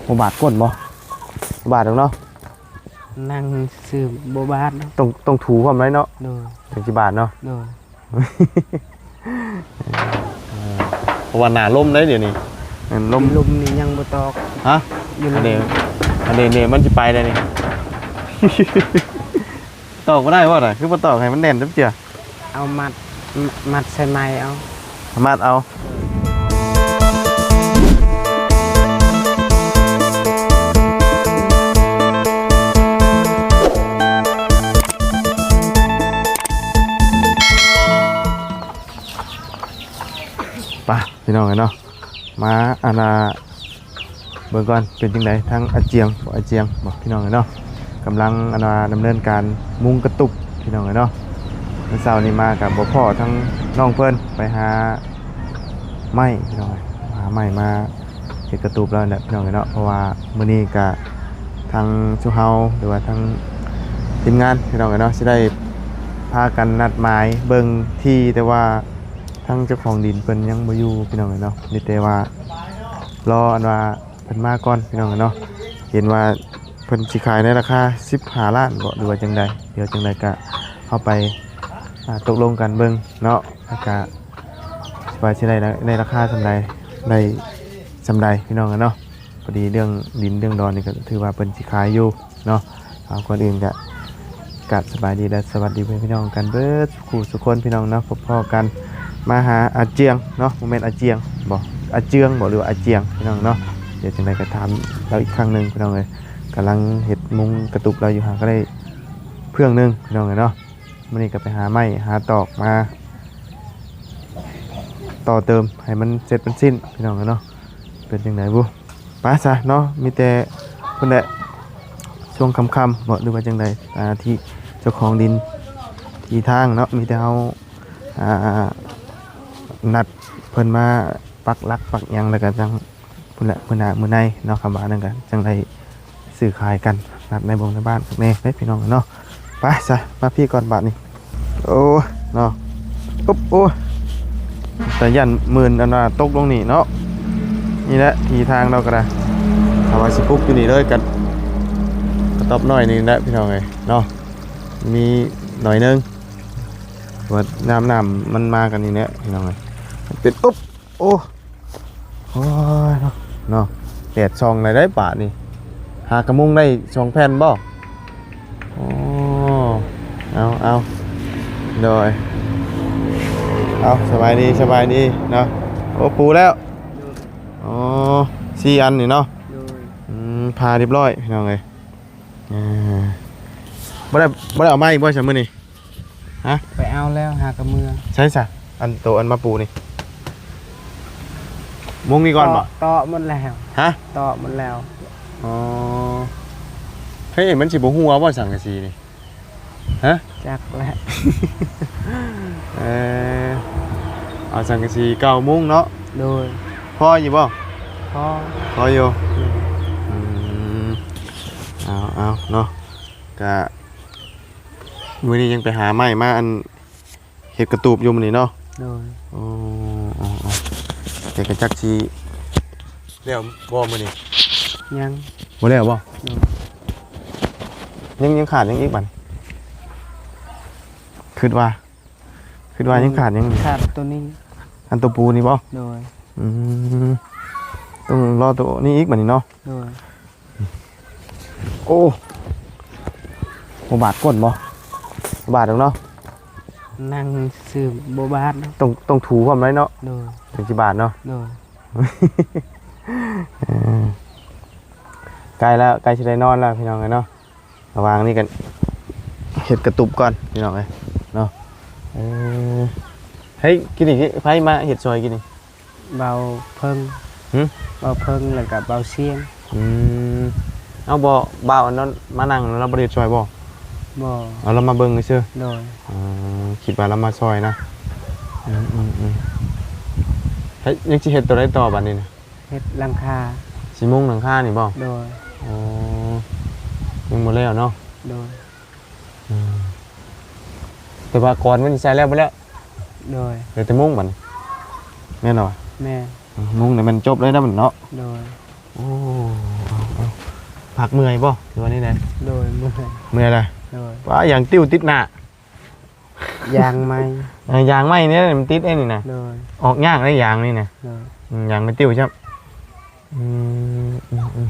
ບໍ່ບາດກົ້ນບໍ່? ບໍ່ບາດດອກເນາະ. ນັ່ງຊື່ບໍ່ບາດເນາະ. ຕ້ອງ ຕ້ອງຖູພ້ອມໄດ໋ເນາະ. ໂດຍ. ຈັ່ງຊິບາດເນາະ. ໂດຍ. ເອີ ເພາະວ່າໜ້າລົມໄດ໋ດຽວນີ້. ແມ່ນລົມ. ຢູ່ລຸ່ມນີ້ຍັງບໍ່ຕອກ. ຮະ? ຢູ່ລຸ່ມ. ອັນນີ້ ອັນນີ້ນີ້ມັນຊິໄປໄດ໋ນີ້. ຕອກບໍ່ໄດ້ບໍ່ນະ? ຄືບໍ່ຕອກໃຫ້ມັນແໜ້ນຈັກເທື່ອ? ເອົາມັດ ມັດໃສ່ໄມ້ເອົາ. ມັດເອົາ. ໄປ ພີ່ນ້ອງເອີຍເນາະ ມາ ອັນນ່າ ເບິ່ງກ່ອນ ເປັນຈັ່ງໃດ ທາງອາຈຽງບໍ່ ອາຈຽງບໍ່ ພີ່ນ້ອງເອີຍເນາະ. ກຳລັງ ອັນວ່າ ດຳເນີນການມຸງກະຕຸບ ພີ່ນ້ອງເອີຍເນາະ. ມື້ເຊົ້ານີ້ມາກະບໍ່ພໍ້ທັງນ້ອງເພິ່ນ ໄປຫາໄມ້ ພີ່ນ້ອງເອີຍ ຫາໄມ້ມາເຮັດກະຕຸບແລ້ວແຫຼະ ພີ່ນ້ອງເອີຍເນາະ. ເພາະວ່າມື້ນີ້ກະທາງຊຸມເຮົາ ຫຼືວ່າທາງທີມງານ ພີ່ນ້ອງເອີຍເນາະ ຊິໄດ້ພາກັນນັດໝາຍເບິ່ງທີ່ ແຕ່ວ່າ ທາງເຈົ້າຂອງດິນເພິ່ນຍັງບໍ່ຢູ່ ພີ່ນ້ອງເອີຍເນາະ. ມີແຕ່ວ່າລໍອັນວ່າເພິ່ນມາກ່ອນ ພີ່ນ້ອງເອີຍເນາະ. ເຫັນວ່າເພິ່ນຊິຂາຍໃນລາຄາສິບຫ້າລ້ານບໍ ຫຼືວ່າຈັ່ງໃດ? ດຽວຈັ່ງໃດກະເຮົາໄປ ອ່າ ຕົກລົງກັນເບິ່ງເນາະ ແລ້ວກະວ່າຊິໄດ້ໃນລາຄາສ່ຳໃດ ໄດ້ສ່ຳໃດ ພີ່ນ້ອງເອີຍເນາະ. ພໍດີເລື່ອງດິນເລື່ອງດອນນີ້ກໍຖືວ່າເພິ່ນຊິຂາຍຢູ່ເນາະ. ເອົາ ກ່ອນອື່ນກໍ ກະສະບາຍດີ ແລະ ສະຫວັດດີເພື່ອນພີ່ນ້ອງກັນເບິດສູ່ຜູ້ສູ່ຄົນ ພີ່ນ້ອງເນາະ. ພົບພໍ້ກັນມາຫາອາຈຽງເນາະ ບໍ່ແມ່ນອາຈຽງບໍ ອາເຈືອງບໍ ຫຼືວ່າອາຈຽງ ພີ່ນ້ອງເນາະ. ດຽວຈັ່ງໃດກໍຖາມລາວອີກຄັ້ງໜຶ່ງ ພີ່ນ້ອງເອີຍ. ກຳລັງເຮັດມຸງກະຕຸບລາວຢູ່ ຫາກໍໄດ້ເຟື່ອງໜຶ່ງ ພີ່ນ້ອງເອີຍເນາະ. ມື້ນີ້ກໍໄປຫາໄມ້ຫາຕອກມາຕໍ່ເຕີມໃຫ້ມັນເສັດມັນສິ້ນ ພີ່ນ້ອງເອີຍເນາະ. ເປັນຈັ່ງໃດບຸ? ໄປຊະເນາະ ມີແຕ່ພຸ້ນແຫຼະ ຊ່ວງຄ່ຳໆບໍ ຫຼືວ່າຈັ່ງໃດ ອ່າ ທີ່ເຈົ້າຂອງດິນທີ່ທາງເນາະ ມີແຕ່ເຮົາ ອ່າ ນັດເພິ່ນມາປັກຫຼັກປັກຫຍັງ ແລ້ວກໍຈັ່ງ ພຸ້ນແຫຼະ ມື້ໜ້າມື້ໃນເນາະ ຄຳວ່ານັ້ນກໍຈັ່ງໄດ້ຊື້ຂາຍກັນ ນັດໃນບົງໃນບ້ານແດ່ເດ້ພີ່ນ້ອງເນາະ. ໄປຊະ ມາພີ້ກ່ອນບາດນີ້. ໂອ້ຍເນາະ ອຸບ ໂອ້ຍ ຕາຢ້ານໝື່ນອັນວ່າຕົກລົງນີ້ເນາະ. ນີ້ແຫຼະທີ່ທາງເຮົາກໍໄດ້ ຖ້າວ່າຊິປຸກຢູ່ນີ້ເລີຍກໍ ກະຕອບໜ້ອຍນີ້ແຫຼະພີ່ນ້ອງເອີຍເນາະ ມີໜ້ອຍໜຶ່ງ ວ່ານ້ຳ ນ້ຳມັນມາກັນນີ້ແຫຼະພີ່ນ້ອງເອີຍ ເປັນ ອຸບ ໂອ້ ໂອ້ຍເນາະ ເນາະ ແດດສ່ອງໄດ້ໄດ໋ບາດນີ້. ຫາກະມຸງໄດ້ສອງແຜ່ນບໍ່? ໂອ້ ເອົາ ເອົາ ໂດຍ ເອົາ ສະບາຍດີ ສະບາຍດີເນາະ. ໂອ້ ປູແລ້ວ ໂດຍ ອໍ ສີ່ອັນນີ້ເນາະ ໂດຍ ອືມ ຜ່າຮຽບຮ້ອຍພີ່ນ້ອງເອີຍ. ອ່າ ບໍ່ໄດ້ ບໍ່ໄດ້ເອົາມາອີກບໍ່ຊະມື້ນີ້? ຮະ? ໄປເອົາແລ້ວ ຫາກະເມືອ. ໃສຊະ ອັນໂຕອັນມາປູນີ້? ມຸງນີ້ກ່ອນບໍ່? ເຕາະ ເຕາະໝົດແລ້ວ. ຮະ? ເຕາະໝົດແລ້ວ. ອໍ ເຮີ້ຍ ມັນຊິບໍ່ຮົ່ວບໍ່ສັງກະສີນີ້? ຮະ? ຈັກແຫຼະ. ເອີ ເອົາສັງກະສີເກົ່າມຸງເນາະ. ໂດຍ. ພໍຢູ່ບໍ່? ພໍ ພໍຢູ່. ໂດຍ. ອືມ ເອົາ ເອົາເນາະ ກະ ມື້ນີ້ຍັງໄປຫາໄມ້ມາ ອັນ ເຮັດກະຕູບຢູ່ມື້ນີ້ເນາະ. ໂດຍ. ໂອ້ ເອົາ ເອົາ ແຕ່ກໍຈັກຊິແລ້ວບໍ່ມື້ນີ້? ຍັງ. ບໍ່ແລ້ວບໍ່? ໂດຍ. ຍັງ ຍັງຂາດຫຍັງອີກບັດ? ຄິດວ່າ ຄິດວ່າຍັງຂາດຫຍັງ? ຂາດໂຕນີ້. ອັນໂຕປູນີ້ບໍ່? ໂດຍ. ອືມ ຕ້ອງລໍໂຕນີ້ອີກບັດນີ້ເນາະ. ໂດຍ. ໂອ້ ບໍ່ບາດກົ້ນບໍ່? ບໍ່ບາດດອກເນາະ. ນັ່ງຊື່ໆ ບໍ່ບາດເນາະ. ຕ້ອງ ຕ້ອງຖູພ້ອມໄດ໋ເນາະ. ໂດຍ. ຈັ່ງຊິບາດເນາະ. ໂດຍ. ເອີ ໃກ້ແລ້ວ ໃກ້ຊິໄດ້ນອນແລ້ວພີ່ນ້ອງເອີຍເນາະ. ລະຫວ່າງນີ້ກັນເຮັດກະຕູບກ່ອນພີ່ນ້ອງເອີຍເນາະ. ເອີ ໃຫ້ກິນນີ້ ໃຜມາເຮັດຊ່ອຍກິນນີ້? ເບົາເພິ່ງ. ຫື? ເບົາເພິ່ງ ແລ້ວກະເບົາຊຽງ. ອືມ ເອົາ ບໍ່ ບ່າວອັນນັ້ນມານັ່ງ ລາວບໍ່ໄດ້ເຮັດຊ່ອຍບໍ່? ບໍ່. ເອົາ ລາວມາເບິ່ງຊື່ໆ. ໂດຍ. ອໍ ຄິດວ່າລາວມາຊ່ອຍນະ. ອືມໆໆ ໃຫ້ ຍັງຊິເຮັດໂຕໃດຕໍ່ບັດນີ້ນະ? ເຮັດຫຼັງຄາ. ຊິມຸງຫຼັງຄານີ້ບໍ່? ໂດຍ. ອໍ ຍັງບໍ່ແລ້ວເນາະ. ໂດຍ. ອືມ ແຕ່ວ່າກ່ອນມັນໃສ່ແລ້ວເບິດແລ້ວ. ໂດຍ. ເຫຼືອແຕ່ມຸງບັດນີ້ ແມ່ນບໍ່? ແມ່ນ. ອືມ ມຸງນີ້ແມ່ນຈົບເລີຍນະບັດເນາະ. ໂດຍ. ໂອ້ ພັກເມື່ອຍບໍ່ ຫຼືວ່າແນວໃດ? ໂດຍ ເມື່ອຍ ເມື່ອຍລະ. ໂດຍ ວ້າ ຢາງຕິ້ວຕິດໜ້າ ຢາງໃໝ່ ເອີ ຢາງໃໝ່ນີ້ມັນຕິດໄອ້ນີ້ນະ. ໂດຍ ອອກຍາກໄດ໋ຢາງນີ້ນະ. ໂດຍ ອືມ ຢາງແມ່ຕິ້ວຊ້ຳ. ອືມ ອືມ ອືມ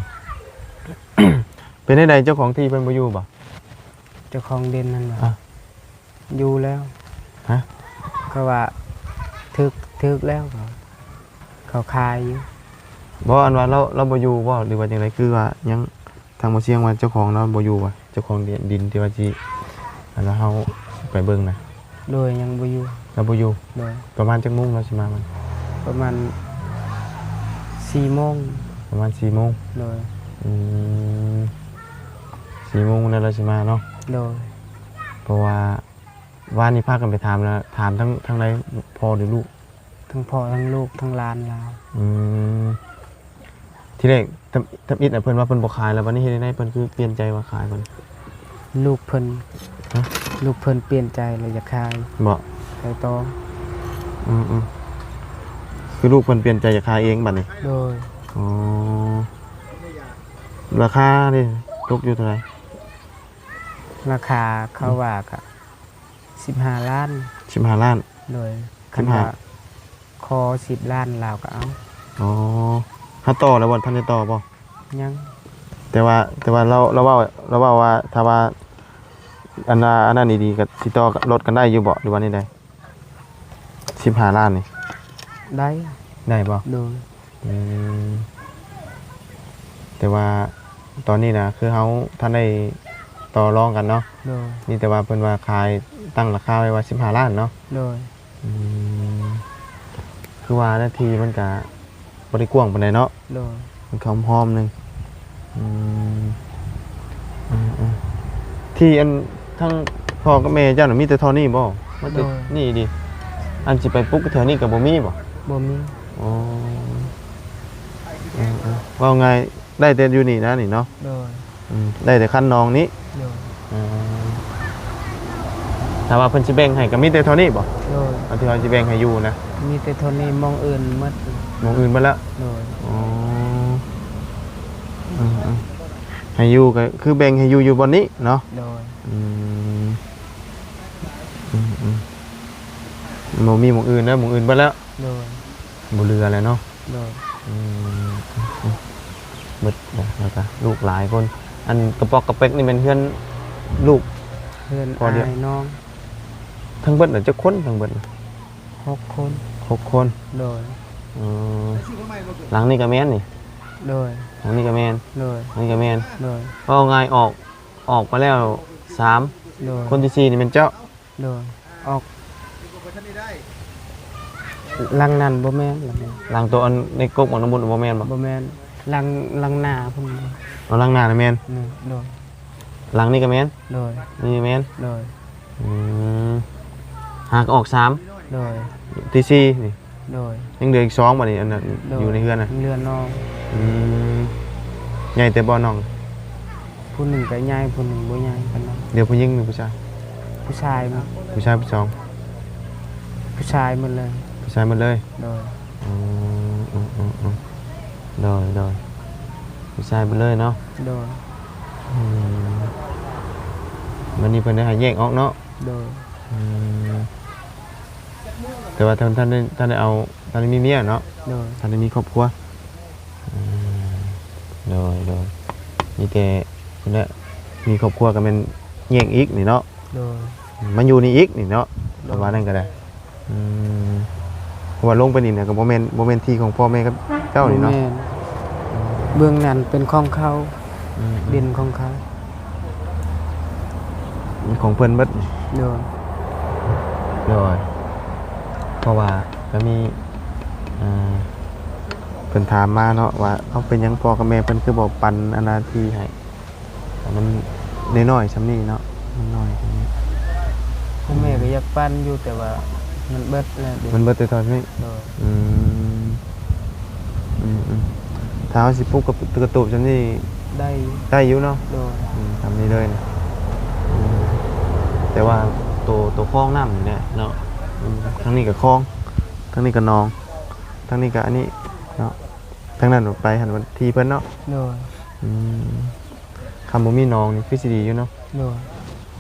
ເປັນແນວໃດ ເຈົ້າຂອງທີ່ເພິ່ນບໍ່ຢູ່ບໍ່? ເຈົ້າຂອງດິນນັ້ນຫວາ? ອາ ຢູ່ແລ້ວ. ຮະ? ເຂົາວ່າຖືກ ຖືກແລ້ວ ເຂົາຂາຍຢູ່. ບໍ່ ອັນວ່າລາວ ລາວບໍ່ຢູ່ບໍ່ ຫຼືວ່າຈັ່ງໃດ? ຄືວ່າຍັງ ທາງບໍ່ຊຽງວ່າເຈົ້າຂອງລາວບໍ່ຢູ່ຫວາ? ເຈົ້າຂອງດິນທີ່ວ່າຊິ ອັນວ່າເຮົາໄປເບິ່ງນະ. ໂດຍ ຍັງບໍ່ຢູ່. ລາວບໍ່ຢູ່. ໂດຍ ປະມານຈັກໂມງລາວຊິມາ? ປະມານສີ່ໂມງ. ປະມານສີ່ໂມງ. ໂດຍ ອືມ ສີ່ໂມງແລ້ວລາວຊິມາເນາະ. ໂດຍ ເພາະວ່າວານນີ້ພາກັນໄປຖາມແລ້ວ ຖາມທັງ ທັງໃດ ພໍ່ຫຼືລູກ? ທັງພໍ່ທັງລູກທັງຫຼານລາວ. ອືມ ທີແລກທຳ ທຳອິດນະ ເພິ່ນວ່າເພິ່ນບໍ່ຂາຍ ແລ້ວບັດນີ້ເຮັດຈັ່ງໃດ ເພິ່ນຄືປ່ຽນໃຈວ່າຂາຍບັດນີ້? ລູກເພິ່ນ. ຮະ? ລູກເພິ່ນປ່ຽນໃຈແລ້ວຢາກຂາຍ. ບໍ່? ຂາຍຕໍ່. ອືມໆ ຄືລູກເພິ່ນປ່ຽນໃຈຢາກຂາຍເອງບັດນີ້? ໂດຍ. ອໍ ລາຄາເດ ຕົກຢູ່ເທົ່າໃດ? ລາຄາເຂົາວ່າກະ ສິບຫ້າລ້ານ. ສິບຫ້າລ້ານ. ໂດຍ ຄັນວ່າຂໍສິບລ້ານລາວກໍເອົາ. ອໍ ຫາຕໍ່ແລ້ວບໍ່? ທັນໄດ້ຕໍ່ບໍ່? ຍັງ. ແຕ່ວ່າ ແຕ່ວ່າລາວ ລາວເວົ້າ ລາວເວົ້າວ່າ ຖ້າວ່າ ອັນນ່າ ອັນນັ້ນດີໆ ກໍຊິຕໍ່ລົດກັນໄດ້ຢູ່ບໍ່ ຫຼືວ່າແນວໃດ? ສິບຫ້າລ້ານນີ້ ໄດ້. ໄດ້ບໍ່? ໂດຍ. ອືມ ແຕ່ວ່າຕອນນີ້ນະ ຄືເຮົາທັນໄດ້ຕໍ່ລອງກັນເນາະ. ໂດຍ. ມີແຕ່ວ່າເພິ່ນວ່າຂາຍ ຕັ້ງລາຄາໄວ້ວ່າສິບຫ້າລ້ານເນາະ. ໂດຍ. ອືມ ຄືວ່ານະ ທີ່ມັນກະບໍ່ໄດ້ກວ້າງປານໃດເນາະ. ໂດຍ. ມັນກະຫ້ອມໆໜຶ່ງ. ອືມ ອືມໆ ທີ່ອັນ ທັງພໍ່ກັບແມ່ເຈົ້ານະ ມີແຕ່ທໍ່ນີ້ບໍ່? ມາແຕ່ ໂດຍ ນີ້ຕິ? ອັນຊິໄປປຸກແຖວນີ້ກໍບໍ່ມີບໍ່? ບໍ່ມີ. ອໍ ເອີໆ ເວົ້າງ່າຍ ໄດ້ແຕ່ຢູ່ນີ້ນະນີ້ເນາະ. ໂດຍ. ອືມ ໄດ້ແຕ່ຄັນນອງນີ້. ໂດຍ. ເອີ ຖ້າວ່າເພິ່ນຊິແບ່ງໃຫ້ກໍມີແຕ່ເທົ່ານີ້ບໍ່? ໂດຍ. ອັນທີ່ວ່າຊິແບ່ງໃຫ້ຢູ່ນະ ມີແຕ່ເທົ່ານີ້ ໝ່ອງອື່ນໝົດ. ໝ່ອງອື່ນໝົດແລ້ວ? ໂດຍ. ອໍ ອືມໆ ໃຫ້ຢູ່ກໍຄືແບ່ງໃຫ້ຢູ່ ຢູ່ບ່ອນນີ້ເນາະ? ໂດຍ. ອືມ ອືມໆ ບໍ່ມີໝ່ອງອື່ນເດີ ໝ່ອງອື່ນເບິດແລ້ວ? ໂດຍ. ບໍ່ເຫຼືອແລ້ວເນາະ? ໂດຍ. ອືມ ເບິດແລ້ວ ແລ້ວກະລູກຫຼາຍຄົນ. ອັນກະປອກກະເປັກນີ້ແມ່ນເຮືອນລູກ ເຮືອນອ້າຍນ້ອງ. ທັງເບິດນະຈັກຄົນ? ທັງເບິດ ຫົກຄົນ. ຫົກຄົນ. ໂດຍ. ເອີ ຫຼັງນີ້ກະແມ່ນນີ້? ໂດຍ. ຫຼັງນີ້ກະແມ່ນ? ໂດຍ. ຫຼັງນີ້ກະແມ່ນ? ໂດຍ. ເວົ້າງ່າຍ ອອກ ອອກມາແລ້ວສາມ. ໂດຍ. ຄົນທີສີ່ນີ້ແມ່ນເຈົ້າ? ໂດຍ. ອອກ ຫຼັງນັ້ນບໍ່ແມ່ນ. ຫຼັງໂຕອັນໃນກົກໝາກນ້ຳບຸນບໍ່ແມ່ນບໍ່? ບໍ່ແມ່ນ. ຫຼັງ ຫຼັງໜ້າພຸ້ນ. ເອົາ ຫຼັງໜ້ານະແມ່ນ? ໂດຍ. ຫຼັງນີ້ກະແມ່ນ? ໂດຍ. ນີ້ແມ່ນ? ໂດຍ. ອືມ ຫາກະອອກສາມ. ໂດຍ. ທີສີ່ນີ້? ໂດຍ. ຍັງເຫຼືອອີກສອງບັດນີ້ ອັນນັ້ນ ໂດຍ ຢູ່ໃນເຮືອນນະ? ເຫຼືອນ້ອງ. ອືມ ໃຫຍ່ແຕ່ບໍ່ນ້ອງ? ຜູ້ໜຶ່ງກະໃຫຍ່ ຜູ້ໜຶ່ງບໍ່ໃຫຍ່ປານໃດ. ເຫຼືອຜູ້ຍິງຫຼືຜູ້ຊາຍ? ຜູ້ຊາຍໝົດ. ຜູ້ຊາຍຜູ້ສອງ? ຜູ້ຊາຍໝົດເລີຍ. ຜູ້ຊາຍໝົດເລີຍ? ໂດຍ. ອືມ ໂດຍໆ ຜູ້ຊາຍໝົດເລີຍເນາະ? ໂດຍ. ອືມ ບັດນີ້ເພິ່ນໄດ້ໃຫ້ແຍກອອກເນາະ? ໂດຍ. ອືມ ແຕ່ວ່າທ່ານ ທ່ານໄດ້ ທ່ານໄດ້ເອົາ ທ່ານໄດ້ມີເມຍເນາະ? ໂດຍ. ທ່ານໄດ້ມີຄອບຄົວ. ອືມ ໂດຍໆ ມີແຕ່ພຸ້ນແຫຼະ ມີຄອບຄົວກໍແມ່ນແຍກອີກນີ້ເນາະ? ໂດຍ. ມາຢູ່ນີ້ອີກນີ້ເນາະ? ໂດຍ. ປະມານນັ້ນກໍໄດ້. ອືມ ເພາະວ່າລົງໄປນີ້ນະກໍບໍ່ແມ່ນ ບໍ່ແມ່ນທີ່ຂອງພໍ່ແມ່ກັບເຈົ້ານີ້ເນາະ? ບໍ່ແມ່ນ. ເບື້ອງນັ້ນເປັນຂອງເຂົາ. ອືມໆ ດິນຂອງເຂົາ ຂອງເພິ່ນເບິດ. ໂດຍ. ໂດຍ. ເພາະວ່າກໍມີ ອ່າ ເພິ່ນຖາມມາເນາະວ່າ ເອົາ ເປັນຫຍັງພໍ່ກັບແມ່ເພິ່ນຄືບໍ່ປັນອັນນາທີ່ໃຫ້? ມັນນ້ອຍໆຊ່ຳນີ້ເນາະ ມັນນ້ອຍຊ່ຳນີ້. ພໍ່ແມ່ກໍຢາກປັນຢູ່ ແຕ່ວ່າມັນເບິດແລ້ວເດ. ມັນເບິດແຕ່ເທົ່ານີ້? ໂດຍ. ອືມ ອືມໆ ຖ້າເຮົາຊິປຸກກະ ກະຕູບຊ່ຳນີ້ ໄດ້ ໄດ້ຢູ່ເນາະ? ໂດຍ. ອືມ ຊ່ຳນີ້ເລີຍນະ. ອືມ ແຕ່ວ່າໂຕ ໂຕຄອງນ້ຳນີ້ແຫຼະເນາະ. ອືມ ທາງນີ້ກະຄອງ ທາງນີ້ກະໜອງ ທາງນີ້ກະອັນນີ້ເນາະ. ທາງນັ້ນໄປຫັ້ນທີ່ເພິ່ນເນາະ? ໂດຍ. ອືມ ຄັນບໍ່ມີໜອງນີ້ຄືຊິດີຢູ່ເນາະ. ໂດຍ.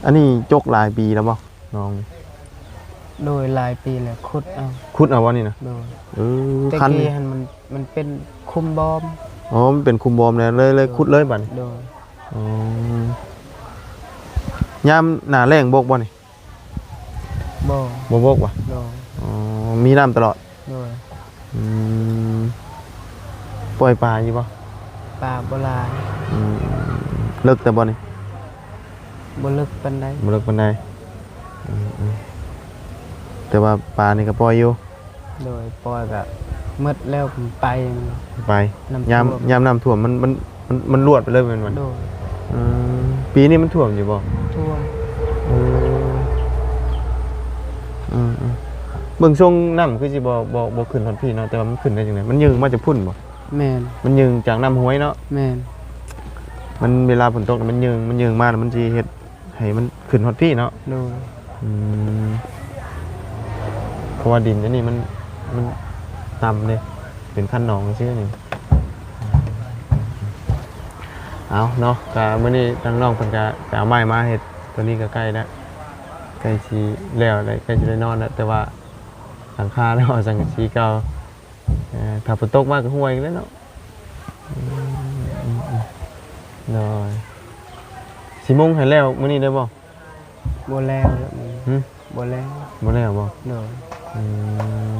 ອັນນີ້ຈົກຫຼາຍປີແລ້ວບໍ່ ໜອງນີ້? ໂດຍ ຫຼາຍປີແລ້ວ ຂຸດເອົາ. ຂຸດເອົາບໍ່ນີ້ນະ? ໂດຍ. ເອີ ແຕ່ ຄັນ ກີ້ຫັ້ນມັນ ມັນເປັນຂຸມບອມ. ອໍ ມັນເປັນຂຸມບອມແລ້ວ ເລີຍ ເລີຍ ໂດຍ ຂຸດເລີຍບັດນີ້. ໂດຍ. ອໍ ຍາມໜ້າແລ້ງບົກບໍ່ນີ້? ບໍ່ ບໍ່ບົກຫວາ? ໂດຍ. ອໍ ມີນ້ຳຕະຫຼອດ? ໂດຍ. ອືມ ປ່ອຍປາຢູ່ບໍ່? ປາບໍ່ຫຼາຍ. ອືມ ເລິກແຕ່ບໍ່ນີ້? ບໍ່ເລິກປານໃດ. ບໍ່ເລິກປານໃດ. ອືມ ອືມ ແຕ່ວ່າປານີ້ກໍປ່ອຍຢູ່? ໂດຍ ປ່ອຍກໍໝົດແລ້ວໄປ ໄປ ຍາມ ຍາມນ້ຳຖ້ວມມັນ ມັນ ມັນ ມັນລວດໄປເລີຍແມ່ນບໍ່? ໂດຍ. ອືມ ປີນີ້ມັນຖ້ວມຢູ່ບໍ່? ຖ້ວມ. ເອີ ອືມ ອືມ ເບິ່ງຊົງນ້ຳຄືຊິບໍ່ ບໍ່ ບໍ່ຂຶ້ນຮອດພີ້ເນາະ ແຕ່ວ່າມັນຂຶ້ນໄດ້ຈັ່ງໃດ? ມັນຍື່ງມາຈາກພຸ້ນບໍ່? ແມ່ນ. ມັນຍື່ງຈາກນ້ຳຫ້ວຍເນາະ? ແມ່ນ. ມັນ ເວລາຝົນຕົກມັນຍື່ງ ມັນຍື່ງມາແລ້ວມັນຊິເຮັດ ໃຫ້ມັນຂຶ້ນຮອດພີ້ເນາະ? ໂດຍ. ອືມ ເພາະວ່າດິນອັນນີ້ມັນ ມັນຕ່ຳເດ້ ເປັນຄັນໜອງຊື່ນີ້. ເອົາເນາະ ກະມື້ນີ້ທາງນ້ອງເພິ່ນກະໄປເອົາໄມ້ມາເຮັດ ໂຕນີ້ກະໃກ້ແລ້ວ ໃກ້ຊິແລ້ວແລ້ວ ໃກ້ຊິໄດ້ນອນແລ້ວ ແຕ່ວ່າຫຼັງຄາເນາະ ສັງກະສີເກົ່າ. ເອີ ຖ້າຝົນຕົກມາກໍຮົ່ວອີກແລ້ວເນາະ. ອືມ ອືມ ອືມ ໂດຍ. ຊິມຸງໃຫ້ແລ້ວມື້ນີ້ໄດ້ບໍ່? ບໍ່ແລ້ວແລ້ວມື້ນີ້. ຫຶ? ບໍ່ແລ້ວ. ບໍ່ແລ້ວບໍ່? ໂດຍ. ອືມ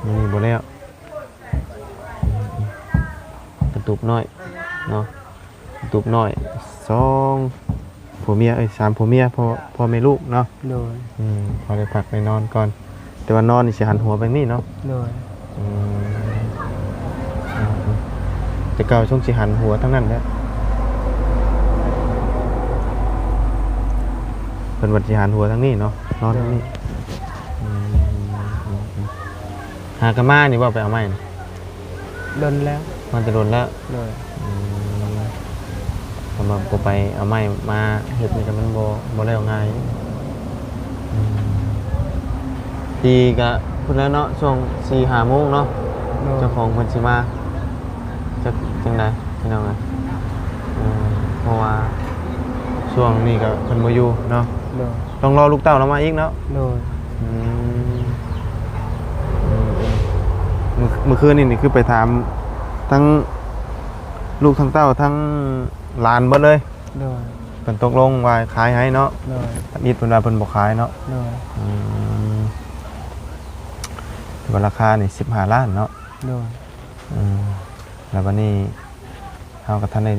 ມື້ນີ້ບໍ່ແລ້ວ. ອືມ ອືມ ກະຕຸບນ້ອຍເນາະ. ຕູບນ້ອຍສອງ ຜົວເມຍ ເອີຍ ສາມຜົວເມຍ ພໍ່ ພໍ່ແມ່ລູກເນາະ. ໂດຍ. ອືມ ພໍໄດ້ພັກໄດ້ນອນກ່ອນ ແຕ່ວ່ານອນນີ້ຊິຫັນຫົວໄປນີ້ເນາະ. ໂດຍ. ອືມ ອືມ ແຕ່ເກົ່າຊົງຊິຫັນຫົວທາງນັ້ນແຫຼະ ເພິ່ນວ່າຊິຫັນຫົວທາງນີ້ເນາະ ນອນທາງນີ້. ໂດຍ. ອືມ ອືມ ອືມ ຫາກະມານີ້ບໍ່ ໄປເອົາໄມ້ນີ້? ດົນແລ້ວ. ມາແຕ່ດົນແລ້ວ. ໂດຍ. ອືມ ສຳລັບບໍ່ໄປເອົາໄມ້ມາເຮັດນີ້ກໍມັນບໍ່ ບໍ່ແລ້ວງ່າຍ. ອືມ ທີ່ກະພຸ້ນແຫຼະເນາະ ຊ່ວງສີ່ຫ້າໂມງເນາະ. ໂດຍ. ເຈົ້າຂອງເພິ່ນຊິມາ ຈັກຈັ່ງໃດພີ່ນ້ອງເອີຍ. ເອີ ເພາະວ່າຊ່ວງນີ້ກໍເພິ່ນບໍ່ຢູ່ເນາະ. ໂດຍ. ຕ້ອງລໍລູກເຕົ້າລາວມາອີກເນາະ. ໂດຍ. ອືມ ອືມ ອືມ ມື້ ມື້ຄືນນີ້ນີ້ຄືໄປຖາມທັງລູກທັງເຕົ້າທັງຫຼານເບິດເລີຍ. ໂດຍ. ເພິ່ນຕົກລົງວ່າຂາຍໃຫ້ເນາະ. ໂດຍ. ທຳອິດເພິ່ນວ່າເພິ່ນບໍ່ຂາຍເນາະ. ໂດຍ. ອືມ ແຕ່ວ່າລາຄານີ້ສິບຫ້າລ້ານເນາະ. ໂດຍ. ອືມ ແລ້ວບັດນີ້ເຮົາກໍທັນໄດ້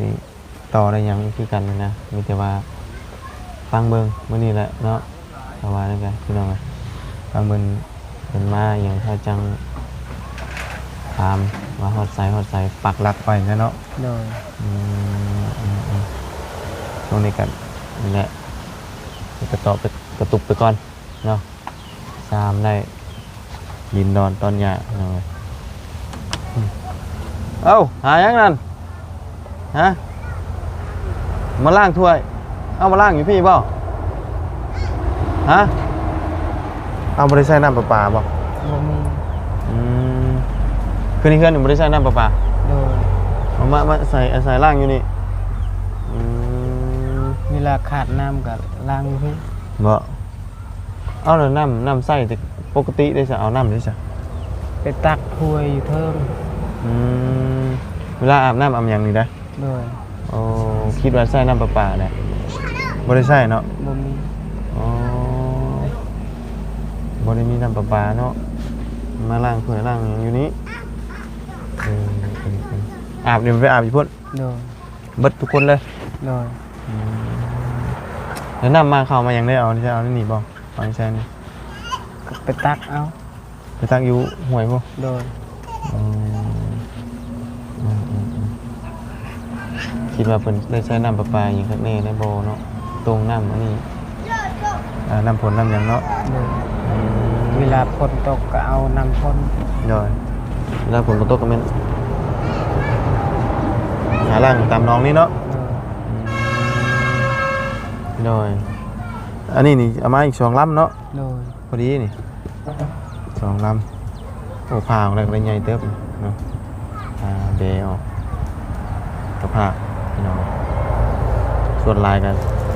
ຕໍ່ໄດ້ຫຍັງອີກຄືກັນນະ ມີແຕ່ວ່າຟັງເບິ່ງມື້ນີ້ແຫຼະເນາະ. ເພາະວ່ານັ້ນກະ ພີ່ນ້ອງເອີຍ ຟັງເບິ່ງເພິ່ນມາອີ່ຫຍັງ ເຮົາຈັ່ງຖາມວ່າຮອດໃສ ຮອດໃສ ປັກຫຼັກໄປແລ້ວເນາະ. ໂດຍ. ອືມ ອືມ ອືມ ຊ່ວງນີ້ກະນີ້ແຫຼະ ກະຕອບໄປ ກະຕຸກໄປກ່ອນເນາະ. ສາມໄດ້ ດິນດອນຕອນຫຍ້າ ເອົາ ຫາຫຍັງນັ້ນ? ຮະ? ມາລ້າງຖ້ວຍ. ເອົາ ມາລ້າງຢູ່ພີ້ບໍ່? ຮະ? ເອົາ ບໍ່ໄດ້ໃຊ້ນ້ຳປະປາບໍ່? ບໍ່ມີ. ອືມ ຄືໃນເຮືອນນີ້ບໍ່ໄດ້ໃຊ້ນ້ຳປະປາ? ໂດຍ. ເອົາມາ ມາໃສ່ ໃສ່ລ້າງຢູ່ນີ້. ອືມ ເວລາຂາດນ້ຳກໍລ້າງຢູ່ພີ້. ບໍ່? ເອົາ ແລ້ວນ້ຳ ນ້ຳໃຊ້ແຕ່ປົກກະຕິເດ້ຊະ ເອົານ້ຳໃດຊະ? ໄປຕັກຫ້ວຍຢູ່ເທິງ. ອືມ ເວລາອາບນ້ຳອາບຫຍັງນີ້ໄດ໋? ໂດຍ. ໂອ້ ຄິດວ່າໃຊ້ນ້ຳປະປາແຫຼະ ບໍ່ໄດ້ໃຊ້ເນາະ? ບໍ່ມີ. ອໍ ບໍ່ໄດ້ມີນ້ຳປະປາເນາະ ມາລ້າງຖ້ວຍລ້າງຫຍັງຢູ່ນີ້. ເອີ ອາບນີ້ໄປອາບຢູ່ພຸ້ນ? ໂດຍ. ເບິດທຸກຄົນເລີຍ? ໂດຍ. ອືມ ແລ້ວນ້ຳມາເຂົ້າມາຫຍັງໄດ້ ເອົາ ເອົາໃນນີ້ບໍ່? ເອົາໃນໃສນີ້? ໄປຕັກເອົາ. ໄປຕັກຢູ່ຫ້ວຍພຸ້ນ? ໂດຍ. ອືມ ອືມ ອືມ ອືມ ຄິດວ່າເພິ່ນໄດ້ໃຊ້ນ້ຳປະປາຫຍັງຄັກແນ່ໄດ້ບໍ່ເນາະ? ຕົງນ້ຳອັນນີ້ ອ່າ ນ້ຳຝົນນ້ຳຫຍັງເນາະ? ໂດຍ. ອືມ ເວລາຝົນຕົກກໍເອົານ້ຳຝົນ. ໂດຍ. ເວລາຝົນບໍ່ຕົກກໍແມ່ນຫາລ້າງຕາມໜອງນີ້ເນາະ? ໂດຍ. ອືມ ໂດຍ. ອັນນີ້ນີ້ເອົາມາອີກສອງລຳເນາະ? ໂດຍ. ພໍດີນີ້ ສອງລຳ. ໂອ້ ຜ່າອອກແລ້ວກໍໄດ້ໃຫຍ່ເຕີບເນາະ. ອ່າ ແບອອກ ກະພາກ ພີ່ນ້ອງ ສ່ວນຫຼາຍກໍ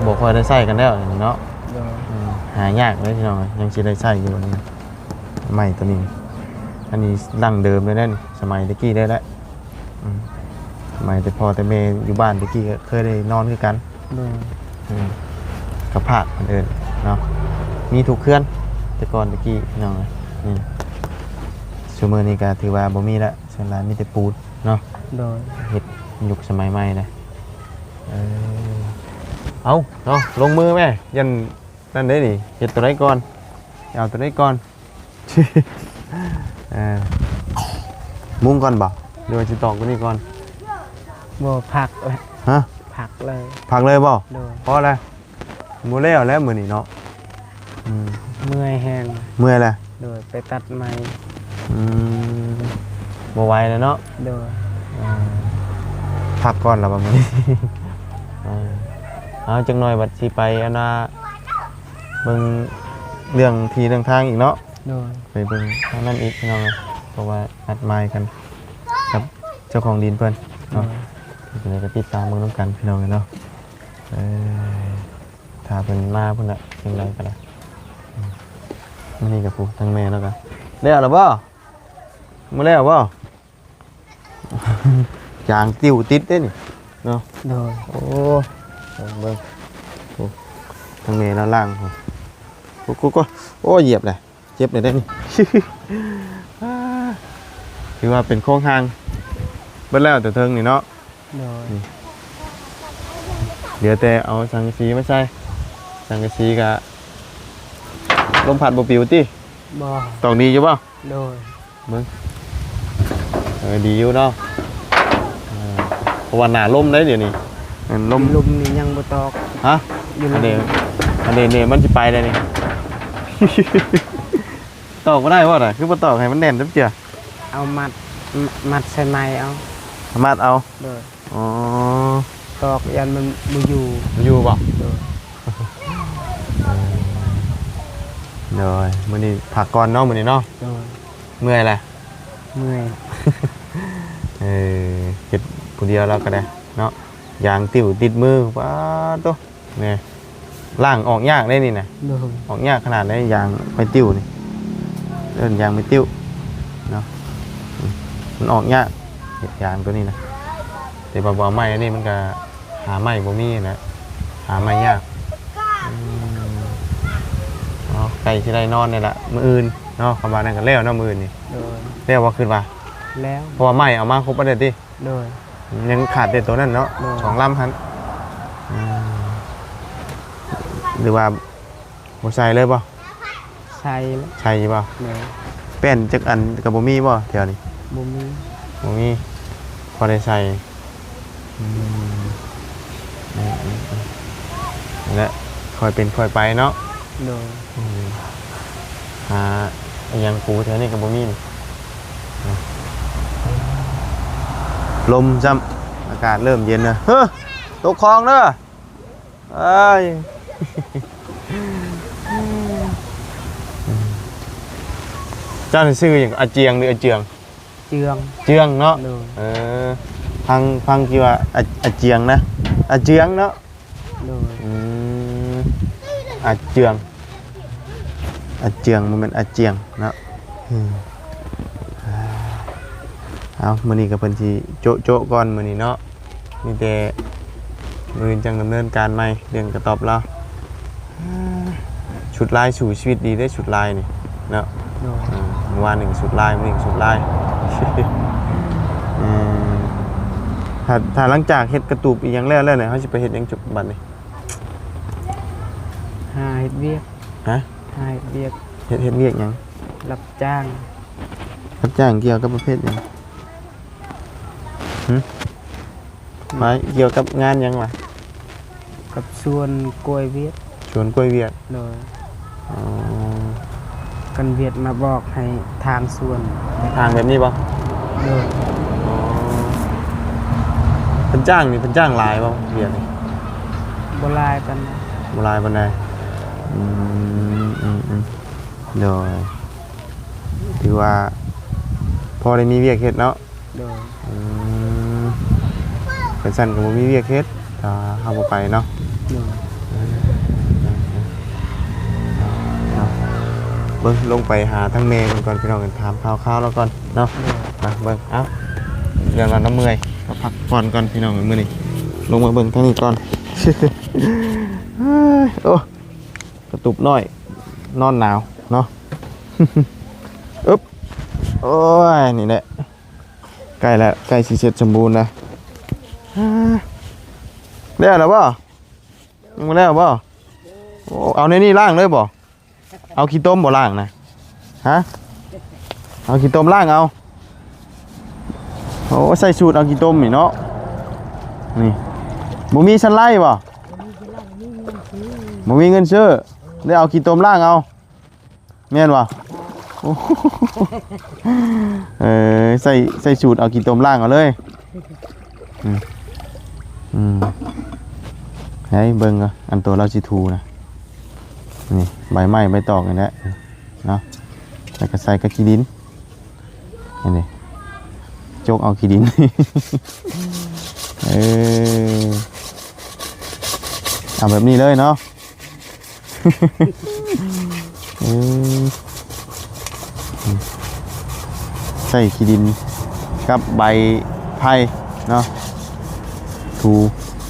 ບໍ່ຄ່ອຍໄດ້ໃຊ້ກັນແລ້ວນີ້ເນາະ. ໂດຍ ອືມ ຫາຍາກເດ້ພີ່ນ້ອງ ຍັງຊິໄດ້ໃຊ້ຢູ່ນີ້ ໄມ້ຕົວນີ້. ອັນນີ້ດັ້ງເດີມເລີຍເດ້ນີ້ ສະໄໝແຕ່ກີ້ເລີຍແຫຼະ. ອືມ ສະໄໝແຕ່ພໍ່ແຕ່ແມ່ຢູ່ບ້ານແຕ່ກີ້ກໍເຄີຍໄດ້ນອນຄືກັນ. ໂດຍ ອືມ ກະພາກເພິ່ນເອີ້ນເນາະ ມີທຸກເຮືອນ ແຕ່ກ່ອນແຕ່ກີ້ພີ່ນ້ອງເອີຍ. ນີ້ ຊຸມື້ນີ້ກໍຖືວ່າບໍ່ມີລະ ສ່ວນຫຼາຍມີແຕ່ປູນເນາະ. ໂດຍ ເຮັດຍຸກສະໄໝໃໝ່ນະ. ເອີ ເອົາເນາະ ລົງມືແມ້ ຢ້ານນັ້ນເດ້ນີ້ ເຮັດຕົວໃດກ່ອນ ເອົາຕົວໃດກ່ອນ? ເອີ ມຸງກ່ອນບໍ່ ຫຼືວ່າຊິຕອກຕົວນີ້ກ່ອນ? ບໍ່ ພັກແຫຼະ. ຮະ? ພັກເລີຍ. ພັກເລີຍບໍ່? ໂດຍ ພໍແລ້ວ ບໍ່ແລ້ວແລ້ວມື້ນີ້ເນາະ. ອືມ ເມື່ອຍແຮງ. ເມື່ອຍແລ້ວ. ໂດຍ ໄປຕັດໃໝ່. ອືມ ບໍ່ໄຫວແລ້ວເນາະ. ໂດຍ ເອີ ພັກກ່ອນລະວ່າມື້ນີ້. ເອີ ເອົາ ຈັກໜ່ອຍບັດຊິໄປ ອັນວ່າ ເບິ່ງເລື່ອງທີ່ເລື່ອງທາງອີກເນາະ. ໂດຍ ໄປເບິ່ງທາງນັ້ນອີກພີ່ນ້ອງເອີຍ ເພາະວ່ານັດໝາຍກັນກັບເຈົ້າຂອງດິນເພິ່ນເນາະ. ໂດຍ ຈັ່ງໃດກໍຕິດຕາມເບິ່ງນຳກັນພີ່ນ້ອງເອີຍເນາະ. ເອີ ຖ້າເພິ່ນມາພຸ້ນລະ ຈັ່ງໃດກໍໄດ້. ອືມ ມື້ນີ້ກໍຜູ້ທາງແມ່ເນາະ ກໍແລ້ວລະບໍ່? ບໍ່ແລ້ວບໍ່? ຢາງຕິ້ວຕິດເດ້ນີ້ເນາະ. ໂດຍ ໂອ້ ເບິ່ງ ໂອ້ ທາງແມ່ລາວລ້າງ ໂອ້ ໂອ້ ໂອ້ ໂອ້ ຢຽບແຫຼະ ເຈັບແຫຼະເດ້ນີ້. ຖືວ່າເປັນໂຄງຮ່າງເບິດແລ້ວແຕ່ເທິງນີ້ເນາະ. ໂດຍ ອືມ ເຫຼືອແຕ່ເອົາສັງກະສີມາໃສ່ ສັງກະສີກະລົມພັດບໍ່ປິວຕິ? ບໍ່ ຕອກດີຢູ່ບໍ່? ໂດຍ ເບິ່ງ ເອີ ດີຢູ່ເນາະ. ເອີ ເພາະວ່າໜ້າລົມເດ້ດຽວນີ້ ແມ່ນລົມ ຢູ່ລຸ່ມນີ້ຍັງບໍ່ຕອກ. ຮະ? ຢູ່ ອັນນີ້ ອັນນີ້ນີ້ມັນຊິໄປແລ້ວນີ້. ຕອກບໍ່ໄດ້ບໍ່ນະ? ຄືບໍ່ຕອກໃຫ້ມັນແໜ້ນຈັກເທື່ອ? ເອົາມັດ ມັດໃສ່ໄມ້ເອົາ. ມັດເອົາ? ໂດຍ ອໍ ຕອກຢ້ານມັນບໍ່ຢູ່. ບໍ່ຢູ່ບໍ່? ໂດຍ ໂດຍ ມື້ນີ້ພັກກ່ອນເນາະ ມື້ນີ້ເນາະ. ໂດຍ ເມື່ອຍແຫຼະ. ເມື່ອຍ ເອີ ເຮັດຜູ້ດຽວລາວກໍໄດ້ເນາະ ຢາງຕິ້ວຕິດມື ປາດໂທ້ ແມ່ ລ້າງອອກຍາກເດ້ນີ້ນະ. ໂດຍ ອອກຍາກຂະໜາດໃດ ຢາງໄມ້ຕິ້ວນີ້ ເອີ້ນຢາງໄມ້ຕິ້ວເນາະ ອືມ ມັນອອກຍາກ ຢາງຕົວນີ້ນະ. ແຕ່ວ່າບໍ່ເອົາໄມ້ອັນນີ້ມັນກະຫາໄມ້ບໍ່ມີນະ ຫາໄມ້ຍາກ. ອືມ ເນາະ ໃກ້ຊິໄດ້ນອນແລ້ວລະມື້ອື່ນເນາະ. ຄຳວ່ານັ້ນກໍແລ້ວເນາະ ມື້ອື່ນນີ້. ໂດຍ ແລ້ວບໍ່ ຄິດວ່າແລ້ວ ເພາະວ່າໄມ້ເອົາມາຄົບເບິດແລ້ວຕິ? ໂດຍ ຍັງຂາດແຕ່ຕົວນັ້ນເນາະ. ໂດຍ ສອງລຳຫັ້ນ. ອືມ ຫຼືວ່າບໍ່ໃສ່ເລີຍບໍ່? ໃສ່ແຫຼະ. ໃສ່ຢູ່ບໍ່? ໂດຍ ແປ້ນຈັກອັນກໍບໍ່ມີບໍ່ແຖວນີ້? ບໍ່ມີ. ບໍ່ມີ ພໍໄດ້ໃສ່. ອືມ ນັ້ນແຫຼະ ຄ່ອຍເປັນຄ່ອຍໄປເນາະ. ໂດຍ ອືມ ຫາອີ່ຫຍັງປູແຖວນີ້ກໍບໍ່ມີນີ້. ລົມຊ້ຳ ອາກາດເລີ່ມເຢັນແລ້ວ. ເຮີ ຕົກຄອງເດີ. ເອີຍ ເຈົ້ານີ້ຊື່ຫຍັງ? ອາຈຽງ ຫຼື ອາເຈືອງ? ເຈືອງ ເຈືອງເນາະ. ໂດຍ ເອີ ຟັງ ຟັງທີ່ວ່າ ອາ ອາຈຽງນະ ອາເຈືອງເນາະ. ໂດຍ ອືມ ອາເຈືອງ ອາເຈືອງ ບໍ່ແມ່ນອາຈຽງເນາະ. ອືມ ເອົາ ມື້ນີ້ກໍເພິ່ນຊິໂຈະໆກ່ອນມື້ນີ້ເນາະ. ມີແຕ່ມື້ອື່ນຈັ່ງດຳເນີນການໃໝ່ ເລື່ອງກະຕ໊ອບລາວ. ຊຸດລາຍສູ້ຊີວິດດີເດ້ ຊຸດລາຍນີ້ເນາະ. ໂດຍ ເອີ ມື້ວານນີ້ຊຸດລາຍ ມື້ນີ້ຊຸດລາຍ. ເອີ ຖ້າ ຖ້າຫຼັງຈາກເຮັດກະຕູບອີ່ຫຍັງແລ້ວ ແລ້ວນີ້ ເຮົາຊິໄປເຮັດຫຍັງຈຸບບັດນີ້? ຫາເຮັດວຽກ. ຮະ? ຫາເຮັດວຽກ. ເຮັດ ເຮັດວຽກຫຍັງ? ຮັບຈ້າງ. ຮັບຈ້າງກ່ຽວກັບປະເພດຫຍັງ? ຫຶ? ອືມ ໄປກ່ຽວກັບງານຫຍັງວະ? ກັບສວນກ້ວຍຫວຽດ. ສວນກ້ວຍຫວຽດ. ໂດຍ ອໍ ຄັນຫວຽດມາບອກໃຫ້ທາງສວນ. ທາງແບບນີ້ບໍ່? ໂດຍ ອໍ ເພິ່ນຈ້າງນີ້ ເພິ່ນຈ້າງຫຼາຍບໍ່ຫວຽດນີ້? ບໍ່ຫຼາຍປານໃດ. ບໍ່ຫຼາຍປານໃດ. ອືມ ອືມ ອືມ ໂດຍ ຖືວ່າພໍໄດ້ມີວຽກເຮັດເນາະ. ໂດຍ ອືມ ຄັນຊັ້ນກໍບໍ່ມີວຽກເຮັດ ຖ້າເຮົາບໍ່ໄປເນາະ. ໂດຍ ເນາະ ເບິ່ງລົງໄປຫາທາງແມ່ເພິ່ນກ່ອນ ພີ່ນ້ອງ ຖາມຂ່າວຄາວລາວກ່ອນເນາະ. ໂດຍ ມາເບິ່ງ ເອົ້າ ຢ້ານວ່າລາວເມື່ອຍ ກໍພັກຜ່ອນກ່ອນ ພີ່ນ້ອງ ມື້ນີ້ ລົງມາເບິ່ງທາງນີ້ກ່ອນ. ໂອ້ ກະຕຸບນ້ອຍ ນອນໜາວເນາະ. ອຶບ ໂອ້ຍ ນີ້ແຫຼະ ໃກ້ແລ້ວ ໃກ້ຊິເສັດສົມບູນແລ້ວ. ອາ ແລ້ວແລ້ວບໍ່? ຍັງບໍ່ແລ້ວບໍ່? ໂອ້ ເອົາໃນນີ້ລ້າງເລີຍບໍ່? ເອົາຂີ້ຕົມບໍ່ລ້າງນະ? ຮະ? ເອົາຂີ້ຕົມລ້າງເອົາ. ໂອ້ ໃສ່ສູດເອົາຂີ້ຕົມນີ້ເນາະ. ນີ້ ບໍ່ມີຊັ້ນໄລບໍ່? ບໍ່ມີເງິນຊື້ ໄດ້ເອົາຂີ້ຕົມລ້າງເອົາ. ແມ່ນບໍ່? ໂອ້ ເອີ ໃສ່ ໃສ່ສູດເອົາຂີ້ຕົມລ້າງເອົາເລີຍ. ອືມ ອືມ ໃຫ້ເບິ່ງກ່ອນ ອັນໂຕລາວຊິຖູນະ ນີ້ ໃບໄມ້ໃບຕອກນີ້ແຫຼະເນາະ ແລ້ວກໍໃສ່ກັບຂີ້ດິນ ອັນນີ້ ຈົກເອົາຂີ້ດິນ. ເອີ ເອົາແບບນີ້ເລີຍເນາະ. ເອີ ໃສ່ຂີ້ດິນກັບໃບໄຜ່ເນາະ ຖູ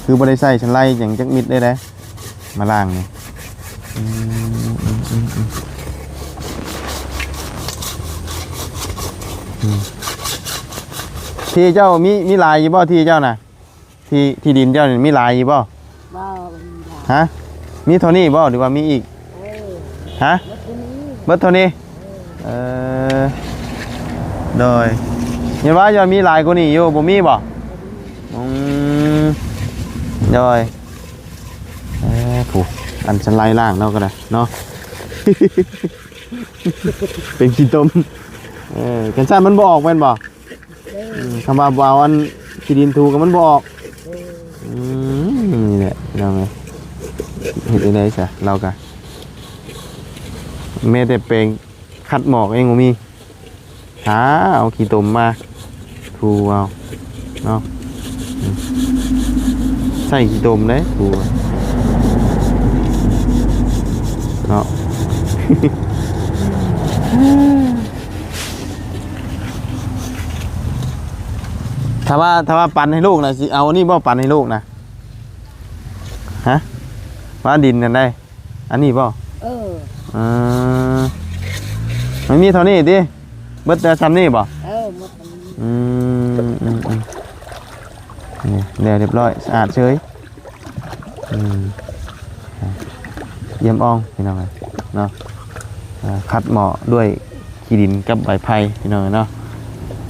ຄືບໍ່ໄດ້ໃສ່ຊັ້ນໄລຫຍັງຈັກມິດເລີຍເດ້ ມາລ້າງນີ້. ອືມ ອືມ ອືມ ອືມ ອືມ ທີ່ເຈົ້າມີ ມີຫຼາຍຢູ່ບໍ່ ທີ່ເຈົ້ານະ? ທີ່ ທີ່ດິນເຈົ້ານີ້ມີຫຼາຍຢູ່ບໍ່? ບໍ່ ບໍ່ມີຫຼາຍ. ຮະ? ມີເທົ່ານີ້ບໍ່ ຫຼືວ່າມີອີກ? ເອີ ຮະ? ໝົດເທົ່ານີ້ ເບິດເທົ່ານີ້? ເອີ ເອີ ໂດຍ ຍັງວ່າ ຍັງມີຫຼາຍກວ່ານີ້ຢູ່ ບໍ່ມີບໍ່? ບໍ່ມີ. ອືມ ໂດຍ ເອີ ຜູ້ ອັນຊັ້ນໄລລ້າງເນາະ ກໍໄດ້ເນາະ ເປັນຂີ້ຕົມ. ເອີ ຄັນຊັ້ນມັນບໍ່ອອກແມ່ນບໍ່? ເອີ ອືມ ຄຳວ່າບໍ່ເອົາອັນຂີ້ດິນຖູກໍມັນບໍ່ອອກ. ເອີ ອືມ ນີ້ແຫຼະພີ່ນ້ອງເອີຍ ເຮັດຈັ່ງໃດຊະ ລາວກະ ແມ້ແຕ່ແປງຂັດໝໍ້ກໍຍັງບໍ່ມີ ຫາເອົາຂີ້ຕົມມາຖູເອົາເນາະ. ອືມ ໃສ່ຂີ້ຕົມເດ້ຖູເນາະ. ຖ້າວ່າ ຖ້າວ່າປັນໃຫ້ລູກນະ ຊິເອົາອັນນີ້ບໍ່ ປັນໃຫ້ລູກນະ? ຮະ? ວ່າດິນນັ້ນໄດ໋ ອັນນີ້ບໍ່? ເອີ ເອີ ມັນມີເທົ່ານີ້ຕິ? ເບິດແຕ່ຊ່ຳນີ້ບໍ່? ເອີ ໝົດອັນນີ້. ອືມ ອືມ ອືມ ນີ້ ແລ້ວຮຽບຮ້ອຍ ສະອາດເສີຍ. ອືມ ອ່າ ຢ້ຽມອ່ອງພີ່ນ້ອງເອີຍເນາະ. ອ່າ ຂັດໝໍ້ດ້ວຍຂີ້ດິນກັບໃບໄຜ່ພີ່ນ້ອງເອີຍເນາະ.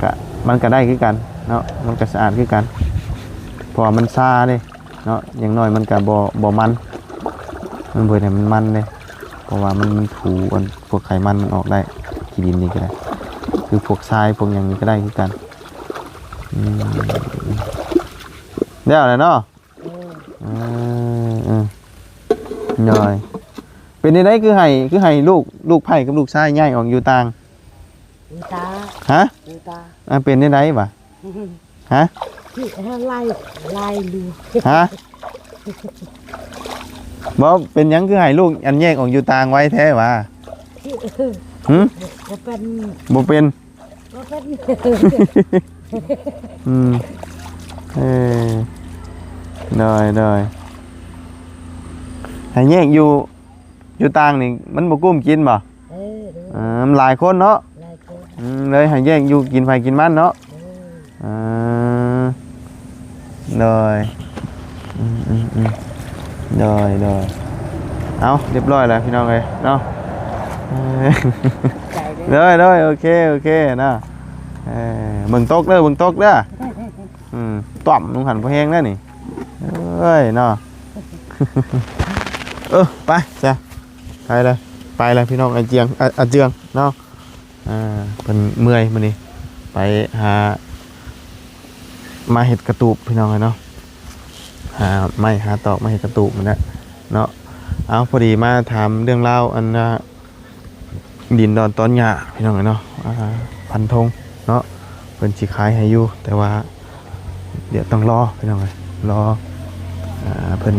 ກະ ມັນກະໄດ້ຄືກັນເນາະ ມັນກະສະອາດຄືກັນ ເພາະວ່າມັນຊາເດ້ເນາະ. ຢ່າງໜ້ອຍມັນກະບໍ່ ບໍ່ມັນ ມັນບໍ່ເຮັດໃຫ້ມັນມັນເດ້ ເພາະວ່າມັນ ມັນຖູອັນພວກໄຂມັນມັນອອກໄດ້ ຂີ້ດິນນີ້ກະໄດ້ ຄືພວກຊາຍພວກຫຍັງນີ້ກະໄດ້ຄືກັນ. ອືມ ແລ້ວແຫຼະເນາະ. ເອີ ເອີ ເອີ ໂດຍ ເປັນຈັ່ງໃດຄືໃຫ້ ຄືໃຫ້ລູກ ລູກໃພ້ກັບລູກຊາຍຍ້າຍອອກຢູ່ຕ່າງ? ຢູ່ຕ່າງ ຮະ? ຢູ່ຕ່າງ ອ່າ ເປັນຈັ່ງໃດຫວາ? ຮະ? ທີ່ ລາຍ ລາຍລູກ ຮະ? ບໍ່ ເປັນຫຍັງຄືໃຫ້ລູກອັນແຍກອອກຢູ່ຕ່າງໄວແທ້ຫວາ? ຫຶ? ບໍ່ເປັນ ບໍ່ເປັນ ອືມ ເອີ ໂດຍ ໂດຍ ໃຫ້ແຍກຢູ່ ຢູ່ຕ່າງນີ້ມັນບໍ່ກຸ້ມກິນບໍ່? ເອີ ໂດຍ ເອີ ມັນຫຼາຍຄົນເນາະ ຫຼາຍຄົນ ອືມ ເລີຍໃຫ້ແຍກຢູ່ກິນໃຜກິນມັນເນາະ ໂດຍ ເອີ ໂດຍ ອືມ ໂດຍ ໂດຍ ເອົາ ຮຽບຮ້ອຍແລ້ວພີ່ນ້ອງເອີຍເນາະ ເອີ ໃຈເດີ້ ໂດຍ ໂດຍ ໂອເຄ ໂອເຄເນາະ ເອີ ເບິ່ງຕົກເດີ້ ເບິ່ງຕົກເດີ້ ອືມ ຕ້ອມລົງຫັ້ນພໍແຮງແລ້ວນີ້ ເອີຍເນາະ ເອີ ໄປ ຈ້ະ ໄປແລ້ວ ໄປແລ້ວພີ່ນ້ອງ ອາເຈືອງ ອາ ອາເຈືອງເນາະ ອ່າ ເພິ່ນເມື່ອຍມື້ນີ້ ໄປຫາ ມາເຮັດກະຕູບພີ່ນ້ອງເອີຍເນາະ ຫາໄມ້ຫາຕອກມາເຮັດກະຕູບຫັ້ນແຫຼະເນາະ. ເອົາ ພໍດີມາຖາມເລື່ອງລາວ ອັນ ອ່າ ດິນດອນຕອນຫຍ້າພີ່ນ້ອງເອີຍເນາະ ອ່າ ພັນທົງເນາະ ເພິ່ນຊິຂາຍໃຫ້ຢູ່ ແຕ່ວ່າ ດຽວຕ້ອງລໍພີ່ນ້ອງເອີຍ ລໍ ອ່າ ເພິ່ນ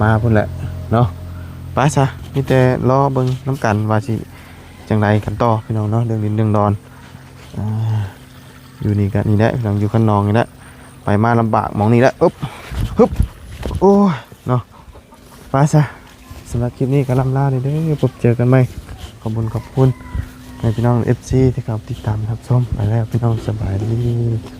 ມາພຸ້ນແຫຼະເນາະ. ໄປຊະ ມີແຕ່ລໍເບິ່ງນຳກັນວ່າຊິຈັ່ງໃດກັນຕໍ່ພີ່ນ້ອງເນາະ ເລື່ອງດິນເລື່ອງດອນ. ອ່າ ຢູ່ນີ້ກໍນີ້ແຫຼະພີ່ນ້ອງ ຢູ່ຄັນນອງນີ້ແຫຼະ ໄປມາລຳບາກໝ່ອງນີ້ແຫຼະ. ອຶບ ຮຶບ ໂອ້ຍເນາະ. ໄປຊະ ສຳລັບຄລິບນີ້ກໍລ່ຳລາເດີ ພົບເຈີກັນໃໝ່. ຂອບຄຸນ ຂອບຄຸນໃຫ້ພີ່ນ້ອງເອັຟຊີທີ່ເຂົ້າຕິດຕາມຮັບຊົມ. ໄປແລ້ວພີ່ນ້ອງ ສະບາຍດີ.